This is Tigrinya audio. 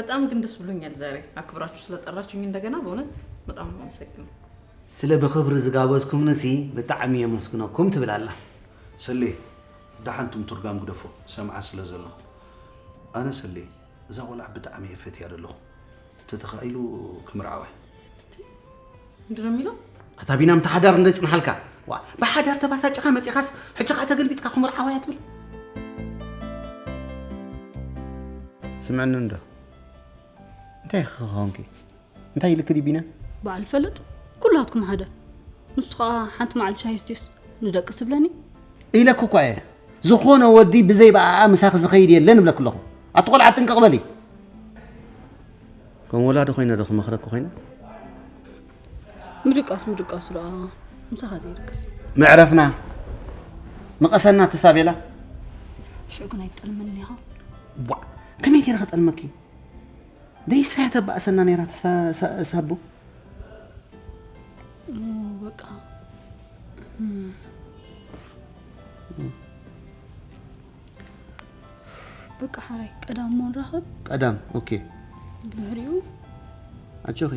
በጣም ግን ደስ ብሎኛል ዛሬ አክብራችሁ ስለጠራችሁኝ እንደገና በእውነት በጣም ነው የማመሰግነው። ስለ ብኽብሪ ዝጋበዝኩምንሲ ብጣዕሚ የመስግነኩም ትብል ኣላ። ሰሌ፣ ደሓን ትምቱርጋም ግደፎ፣ ሰምዓ ስለ ዘለኹ። ኣነ ሰሌ፣ እዛ ቆልዓ ብጣዕሚ እየ ፈትያ ዘለኹ። ተተኻኢሉ ክምርዓዋ እየ። ምንድን ነው የሚለው? ኣታ ቢናም ተሓዳር እንደ ጽንሓልካ ዋ ብሓዳር ተባሳጭኻ መጺኻስ ሕጂ ኸዓ ተገልቢጥካ ክምርዓዋ እያ ትብል። ስምዕኒ እንዶ እንታይ ክኾንኪ እንታይ ኢልክ ድዩ ቢና? በዓል ፈለጥ ኩላትኩም ሓደ። ንሱ ከዓ ሓንቲ መዓልቲ ሻሂ ስትዮስ ንደቂ ስብለኒ። ኢለክ እኳ እየ ዝኾነ ወዲ ብዘይ በኣኣ ምሳኺ ዝኸይድ የለን እብለክ ኣለኹ። ኣቲ ቆልዓ ጥንቅቕ በሊ። ከም ወላዲ ኮይነ ዶ ክመኽረኪ ኮይነ? ምድቃስ ምድቃሱ ደኣ ምሳኻ ዘይድቅስ። መዕረፍና ምቐሰና ትሳቤላ። ሽዑ ግን ኣይትጠልመኒ ኢኻ። ዋ ከመይ ገይረ ክጠልመኪ? ደይሳያ ተባእሰና ነይራ ትሳ- ሳ- ሳቡ። እ፣ በቃ እም። በቃ ሓራይ ቀዳም ሞ ንራኸብ። ቀዳም ኦኬ። ብድሕሪኡ ኣጆኺ